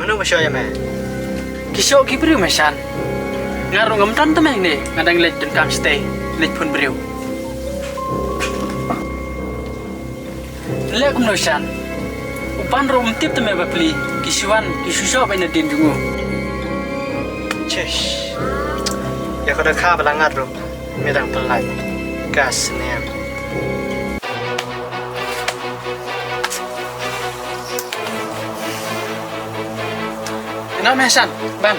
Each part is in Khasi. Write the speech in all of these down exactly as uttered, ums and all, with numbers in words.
Mano ba shoh ïa me? Ki shoh ki briew me Shan. Nga ruh ngam don tang me ne, nga dang leit donkam shatei, leit phone briew. Leh kumno Shan? U Pan ruh um tip tang me bapli, ki shu wan, ki shu shoh bad na dien jong u. Chish. Ïa ka da kha ba la ngat ruh. Me dang pynlait ka snem. Ina me Shan, ban.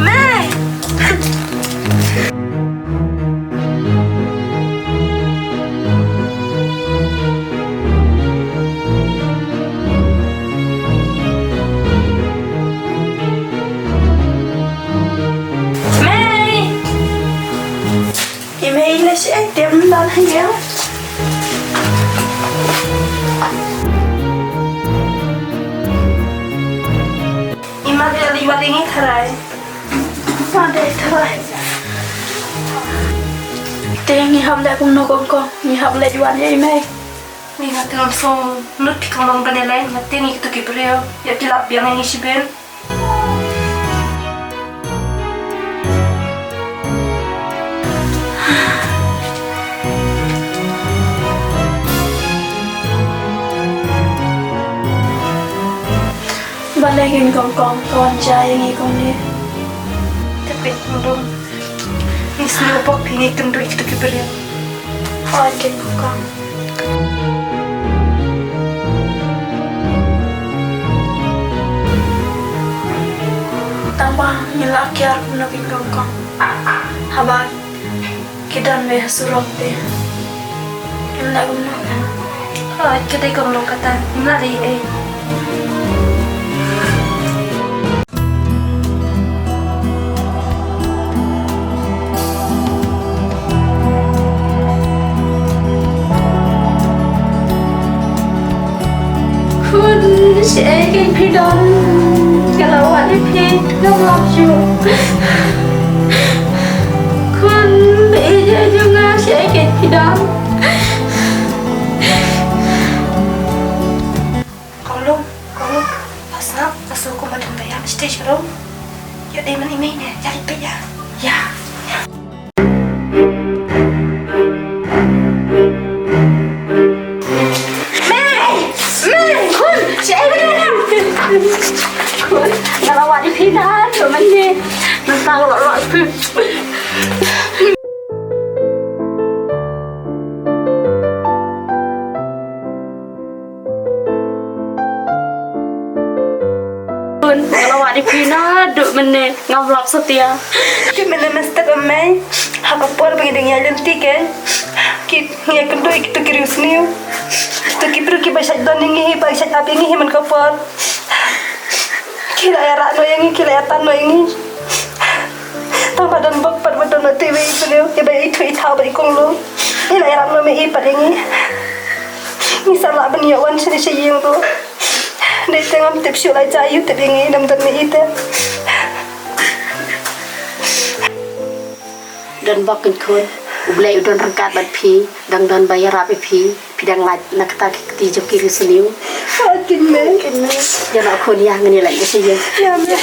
Me! Mei! I mei la shi ai tem dan hang ya. I ma ya li wa ringi tharai. Ma dei tharai. Te ngi hap leh kumno kong kong, ngi hap leh wan ïa i mei. Ngi nga te ngam sngewnud phi kong long ban ïa leh, nga te ngi kito ki briew ïa ki lap biang ngi shibun. Balei kin kong kong ka wan jia ïa ngi kumne? Te peit kumno. Ngi sngewbha bok phi ngi kynduh ïa kito ki briew. Hooid kin kong kong. Tang ba ngi la kiar kumno kin kong kong. Haba ki don me ha surok te. Em leh kumno ka? Hooid, ka dei kumno kata. Em leh ei ei. Khun, shaei kein phi don? Nga la wad ïa phi, ngam lap shuh. Khun, ba ïeit ïa jong nga, shaei kein phi don? Kong Lung, Kong Lung, la sngap, la sngap kumba don ba ïam stage ka Lung. Ïa dei man i mei ne, ïa leit peit ïa. Ïa. Mei! Mei! Khun! Shaei ba don? Khun, nga la wad ïa phi naduh mynne. Nangta nga la wad ïa phi. Khun, nga la wad ïa phi naduh mynne, ngam lap satia. Te mynne mynstep ym mei, ha ka por ba ngi dang ïaid lynti kein, ki, ngi ïakynduh ïa kito ki riewsniew. Kito ki briew kiba shait don ïa ngi hi, ba shait ap ïa ngi hi man ka por. Ki la ïarap noh ïa ngi, ki la ïatan noh ïa ngi. Tang ba don bok pat ba don noh te iwei i briew, iba ithuh ithaw bad i Kong Lung. I la ïarap noh me i pat ïa ngi. Ngi sa lah ban ïoh wan shane sha ïing ruh. Dei te ngam tip shuh la jia aïu tip ïa ngi, dang don me i te. Don bok kein khun, U Blei u don ryngkat bad phi, dang don ba ïarap ïa phi. Phi dang lait na kata ki kti jong ki riewsniew. Kin me. Kin me. Ïa la khun ïa ngan ïa lait ïa sha ïing. Ïa me.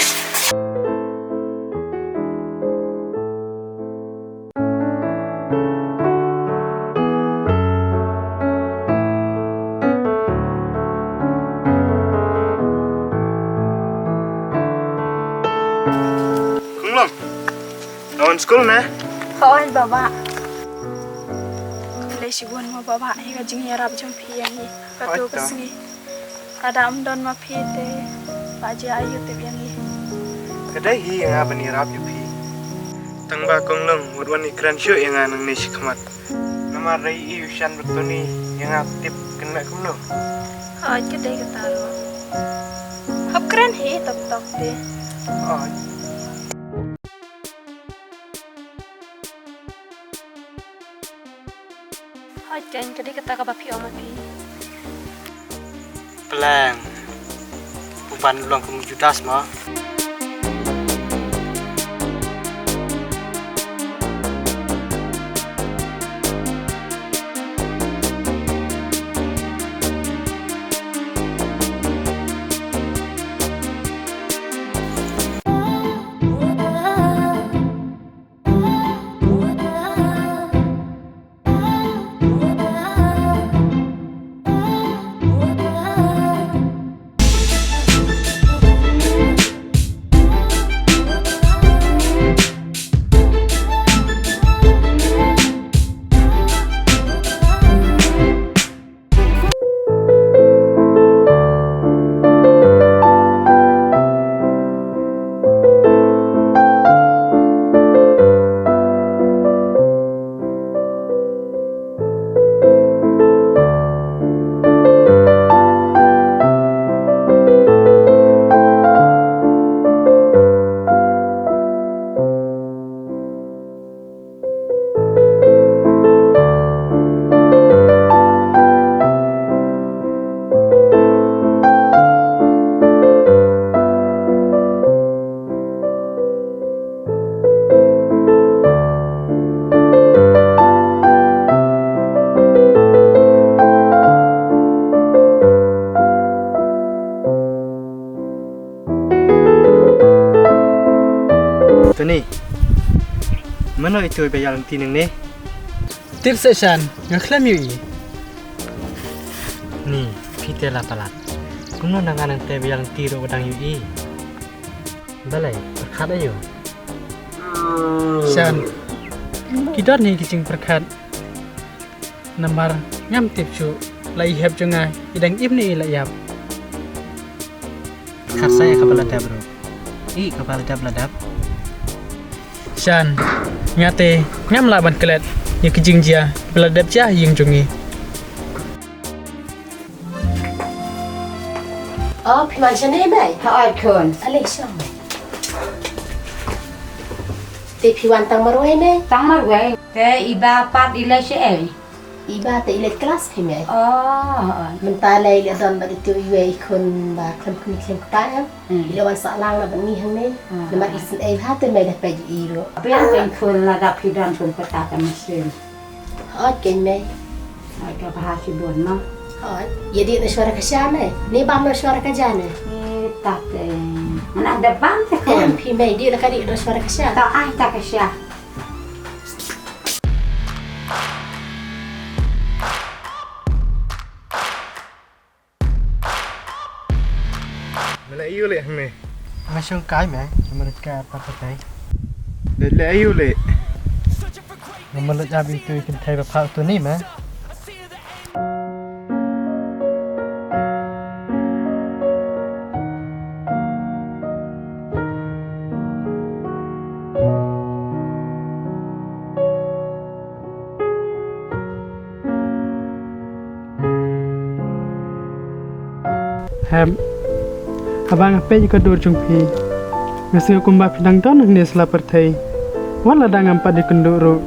Kong Long. Nga wan skul ne? Hooid baba. Khublei shibun mo baba ïa ka jingïarap jong phi ïa ngi. Katto ka sngi. Lada ym don ma phi te la jia aïu tip ïa ngi. Ka dei hi ïa nga ban ïarap ïa phi. Tang ba Kong Long wat wan ïakren shuh ïa nga nangne shakhmat. Namar dei i u Shan bad Tony ïa nga tip kin leh kumno. Hooid ka dei kata ruh. Hap kren hi tok tok te. Hooid. Hooid kein ka dei kata kaba phi ong ma phi. Pleng. U Pan u long kum u Judas mo. Tony, mano ito ba ïaid lynti nangne? Tip session, nga khlem ïohi. Ni, phi te la palat. Kumno na nga nangta ba ïaid lynti ruh ba dang ïohi. Balei, pyrkhat aïu? Shan, ki don hi ki jingpyrkhat. Namar ngam tip shuh, la i hep jong nga i dang im ne i la ïap. Khat sa ïa kaba la dep ruh. I kaba la dep la dep. Shan, nga te ngam lah ban klet ïa ki jingjia ba la dep jia ha ïing jong ngi. Oh, phi wan shane mei? Hooid khun. Ale shong. Te phi wan tang marwei mei? Tang marwei. Te i ba pat i leit shaei? I ba te i leit klas phi mei. Oh. Mynta lei i leit don bad itu iwei i khun ba khlem kmie khlem kpa em. Hmm. I leit wan sah lang na bad ngi hangne. Hmm. Namar i sngewbha ha te mei da peit ïa i ruh. Biang kein khun lada phi don kum kata ka mynsiem. Hooid kein mei. Hooid ka bha shibun mo. Hooid. Ïa dih na shuwa da ka sha mei. Ni bam na shuwa da ka ja ne. Ni ta te. Mana da bam te khun. Em phi mei dih na ka dih na shuwa da ka sha. Ta ai ta ka sha. Me leh aïu leh hangne? Nga shong kai me, nga mut ka pat patei. Leh leh aïu leh? Nga mut ap ïa itu i kynthei ba phah u Tony me. Hem. Haba nga peit ïa ka dur jong phi, nga sngew kumba phi dang don hangne sla pyrthei. Wat la dang ngam pat ïakynduh ruh,